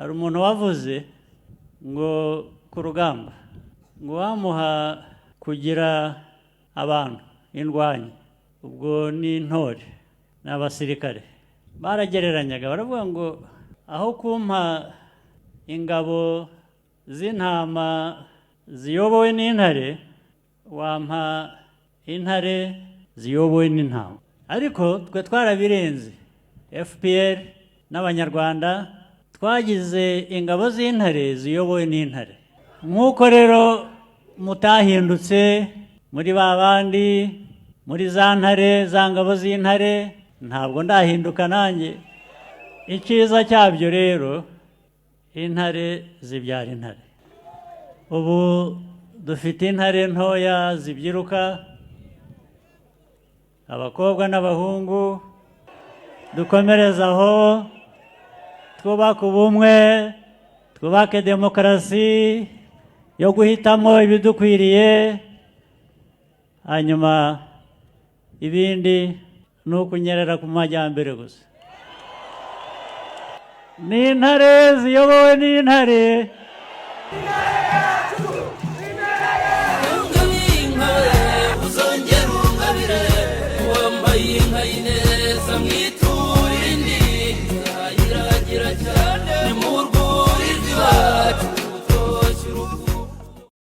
Hari umuntu wavuze ngo ku rugamba ngo wamuha kugira abantu indwanyi, ubwo ni intore, ni abasirikare. Baragereranyaga baravuga ngo aho kumpa ingabo z'intama ziyobowe n'intare, wampa intare ziyobowe n'intama. Ariko twe twarabirenze, FPR n'Abanyarwanda twagize ingabo z'intare ziyobowe n'intare. Nk'uko rero mutahindutse muri ba bandi, muri za ntare, za ngabo z'intare, ntabwo ndahinduka nanjye. Icyiza cyabyo rero, intare zibyara intare. Ubu dufite intare ntoya zibyiruka, abakobwa n'abahungu. Dukomereze aho, twubake ubumwe, twubake demokarasi yo guhitamo ibidukwiriye, hanyuma ibindi ni ukunyerera ku majyambere gusa. Ni intare ziyobowe n'intare.